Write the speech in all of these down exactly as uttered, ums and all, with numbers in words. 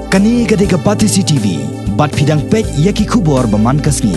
Kane ka dei ka Batesi T V, bad phi dang peit ïa ki khubor ba man ka sngi.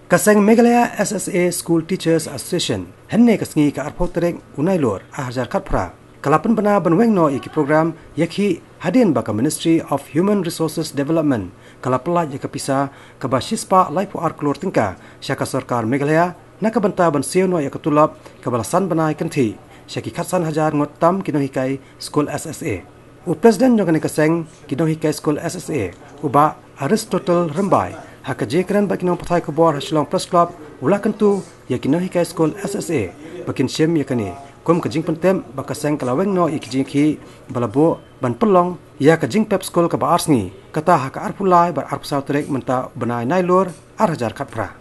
Ka seng Meghalaya S S A School Teachers Association, hynne ka sngi ka arphew tarik u Nailur ar hajar khatphra, ka la pynbna ban weng noh ïa ki program ïakhih hadien ba ka Ministry of Human Resources Development ka la pyllait ïa ka pisa kaba shispah laiphew ar klur tyngka sha ka sorkar Meghalaya na ka bynta ban siew noh ïa ka tulop kaba la san bnai kynthih sha ki khatsan hajar ngut tam ki nonghikai skul S S A. U President jong kane ka seng ki nonghikai skul S S A, u Bah Aristotle Rymbai, ha ka jingkren bad ki nongpathai khubor ha Shillong Press Club, u la kyntu ïa ki nonghikai skul S S A ba kin shim ïa kane kum ka jingpyntip ba ka seng ka la weng noh ïa ki jingïakhih ba la buh ban pynlong ïa ka jingpep skul kaba ar sngi, kata ha ka arphew lai bad arphew saw tarik mynta u bnai Nailur ar hajar khatphra.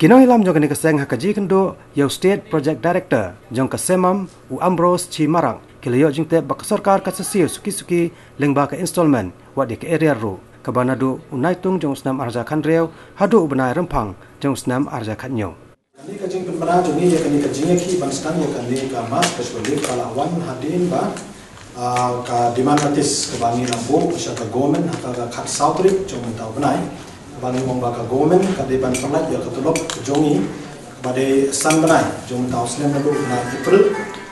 Ki nongïalam jong kane ka seng ha ka jingïakynduh ïa u State Project Director jong ka SEMAM, u Ambrose Chimarak, ki la ïoh jingtip ba ka sorkar ka sa siew suki suki lyngba ka installment wat ïa ka arrear ruh, kaba naduh u Naitung jong u snem ar hajar khathynriew haduh u bnai Rymphang jong u snem ar hajar khathynñiew. Kane ka jingpynbna jong ngi ïa kane ka jingïakhih ban sdang ïa kane ka mass festival ka la wan hadien ba, ah, ka demand notice kaba ngi la buh sha ka government ha ka khatsaw tarik jong mynta u bnai, kaba ngi ong ba ka government ka dei ban pyllait ïa ka tulop jong ngi kaba dei san bnai jong mynta u snem, naduh u bnai April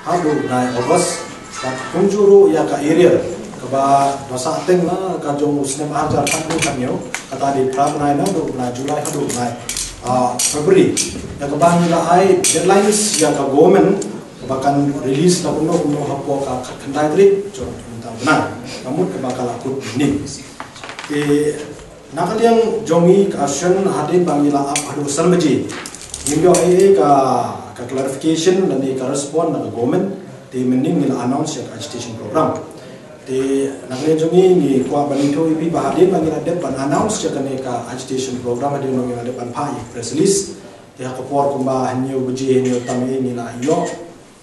haduh u bnai August. Bad kumjuh ruh ïa ka arrear kaba da sah teng na ka jong u snem ar hajar khathynriew khathynñiew, kata dei phra bnai, naduh u bnai July haduh u bnai, ah, February. Ïa kaba ngi la ai deadlines ïa ka government kaba kan release na kumno kumno hapoh ka khatkhyndai tarik jong mynta u bnai, ka mut kaba ka la kut mynnin. Te na ka liang jong ngi ka association, hadien ba ngi la ap haduh san baje, ngim ïoh ei ei ka, ka clarification lane ka respond na ka government. Te mynnin ngi la announce ïa ka agitation program. Te na ka liang jong ngi, ngi kwah ban ïathuh ïa phi ba hadien ba ngi la dep ban announce ïa kane ka agitation program, hadien ba ngi la dep ban phah ïa ka press release, te ha ka por kumba hynñiew baje, hynñiew tam ei ei ngi la ïoh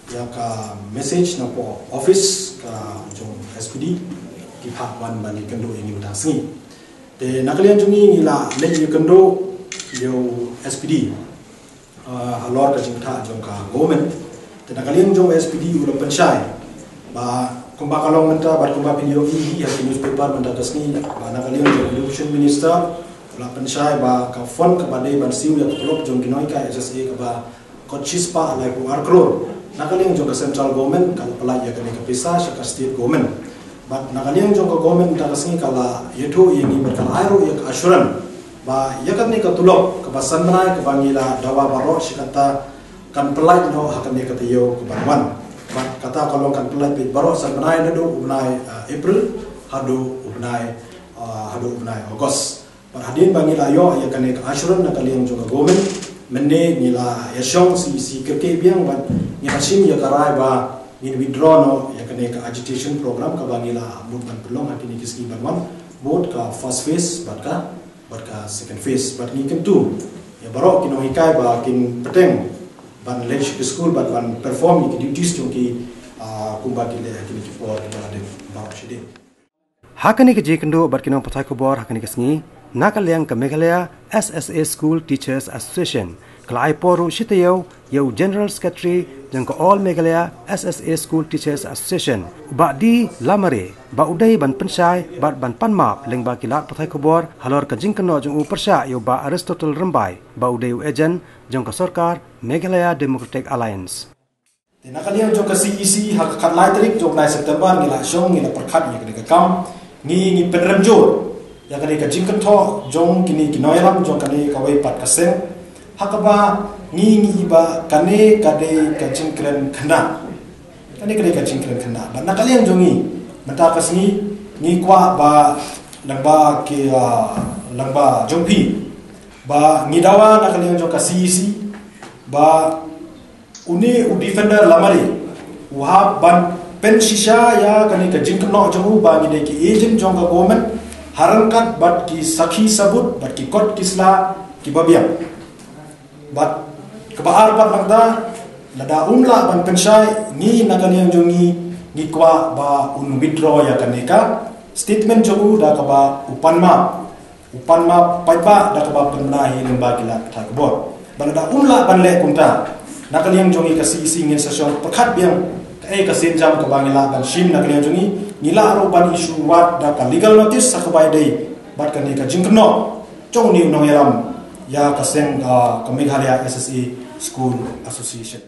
ïa ka message na poh office ka jong S P D, ki phah wan ban ïakynduh ïa ngi mynta ka sngi. Te na ka liang jong ngi, ngi la leit ïakynduh ïa u S P D, ah, halor ka jingthaw jong ka government. Te na ka liang jong u S P D u la pynshai ba kumba ka long mynta bad kumba phi ïohi hi ha ki newspaper mynta ka sngi, ba na ka liang jong u Education Minister u la pynshai ba ka fund kaba dei ban siew ïa ka tulop jong ki nonghikai S S A kaba kot shispah laiphew ar klur, na ka liang jong ka central government ka la pyllait ïa kane ka pisa sha ka state government. Bad na ka liang jong ka government mynta ka sngi ka la ïathuh ïa ngi bad ka la ai ruh ïa ka assurance ba ïa kane ka tulop kaba san bnai kaba ngi la dawa baroh shi katta kan pyllait noh ha kane ka taïew kaban wan. Bad kata ka long kan pyllait beit baroh san bnai, naduh u bnai, ah, April haduh u bnai, ah, haduh u bnai August. Bad hadien ba ngi la ïoh ïa kane ka assurance na ka liang jong ka government, mynne ngi la ïashong C E C kyrkieh biang bad ngi la shim ïa ka rai ba ngin withdraw noh ïa kane ka agitation program kaba ngi la mut ban pynlong ha kine ki sngi ban wan, both ka first phase bad ka, bad ka second phase. Bad ngi kyntu ïa baroh ki nonghikai ba kin bteng ban leit sha ki skul bad ban perform ïa ki duties jong ki, ah, kumba ki leh ha kine ki por kiba la dep baroh shadien. Ha kane ka jingïakynduh bad ki nongpathai khubor ha kane ka sngi, na ka liang ka Meghalaya S S A School Teachers Association ka la ai por ruh shi taïew ïa u General Secretary jong ka All Meghalaya S S A School Teachers Association, u Bah D Lamare, ba u dei ban pynshai bad ban pan map lyngba ki lad pathai khubor halor ka jingkynnoh jong u pyrshah ïa u Bah Aristotle Rymbai, ba u dei u agent jong ka sorkar Meghalaya Democratic Alliance. Te na ka liang jong ka C E C, ha ka khatlai tarik jong u bnai September ngi la shong, ngi la pyrkhat ïa kane ka kam. Ngi, ngi pynrem jur ïa kane ka jingkynthoh jong kine ki nongïalam jong kane kawei pat ka seng, ha kaba ngi, ngi i ba kane ka dei ka jingkren khynnah. Kane ka dei ka jingkren khynnah. Bad na ka liang jong ngi mynta ka sngi, ngi kwah ba lyngba ki, ah, lyngba jong phi, ba ngi dawa na ka liang jong ka C E C ba une u Defender Lamare u hap ban pynshisha ïa kane ka jingkynnoh jong u ba ngi dei ki agent jong ka government, ha ryngkat bad ki sakhi sabut bad ki kot ki sla kiba biang. Bad kaba ar pat nangta, lada um lah ban pynshai, ngi na ka liang jong ngi, ngi kwah ba un withdraw ïa kane ka statement jong u da kaba u pan map. U pan map paidbah da kaba pynbna hi lyngba ki lad pathai khubor. Bad lada um lah ban leh kumta, na ka liang jong ngi ka C E C ngin sa shu pyrkhat biang kaei ka sienjam kaba ngi lah ban shim na ka liang jong ngi, Ngi lah ruh ban issue wad da ka legal notice ha kaba ïadei bad kane ka jingkynnoh jong une u nongïalam ïa ka seng, ah, ka Meghalaya S S A School Association.